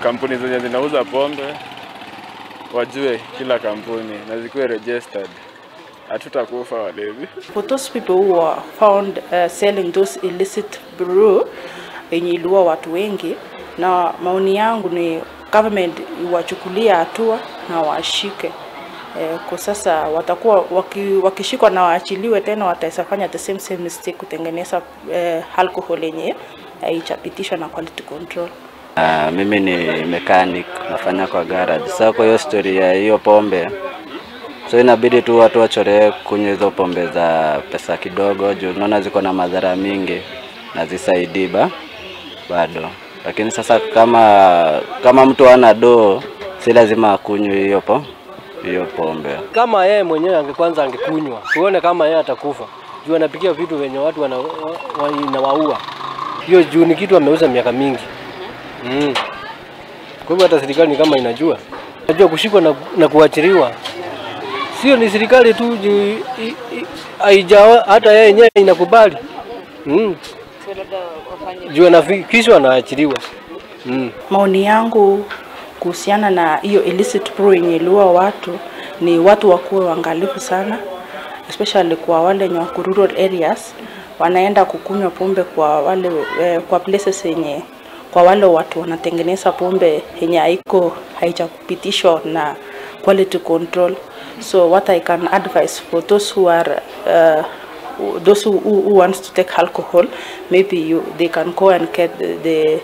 Kampuni zenye zinauza pombe wajue kila kampuni na zikuwe registered. Hatutakufa walevi. For those people who are found selling those illicit brew yenye iliua watu wengi, na maoni yangu ni government iwachukulia hatua na washike. Kwa sasa watakuwa wakishikwa na waachiliwe tena watafanya the same mistake kutengeneza alcohol yenye haijapitishwa na quality control. Mimi ni mechanic, nafanya kwa garage. Sasa kwa hiyo story ya hiyo pombe, so inabidi tu watu wachoree kunywa hizo pombe za pesa kidogo juu unaona ziko na madhara mingi na zisaidii bado. Lakini sasa kama mtu hana doo, si lazima akunywe hiyo pombe. Kama yeye mwenyewe angekwanza angekunywa, tuone kama yeye atakufa. Juu anapikia vitu venye watu wanawaua. Hiyo juu ni kitu ameuza miaka mingi. Kwa hivyo hata serikali ni kama inajua. Najua kushikwa na kuachiliwa. Sio ni serikali tu hata yeye yenyewe inakubali. Juu anafikishwa na aachiliwa. Maoni yangu kuhusiana na hiyo illicit brew yenye iliua watu ni watu wakuwe waangalifu sana, especially kwa wale wenye wako rural areas wanaenda kukunywa pombe kwa wale kwa places yenye kwa wale watu wanatengeneza pombe yenye haijapitishwa na quality control. So what I can advise for those who are those who wants to take alcohol, maybe they can go and get the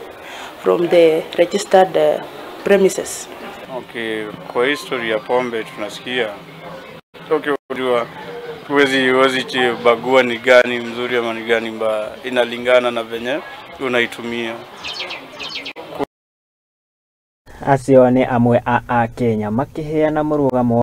from the registered premises. Okay, kwa history ya pombe tunasikia. Okay, unajua huwezi bagua ni gani mzuri ama ni gani mbaya, inalingana na venye unaitumia. Acio nĩ amwe a Akenya makĩheana mũrũgamo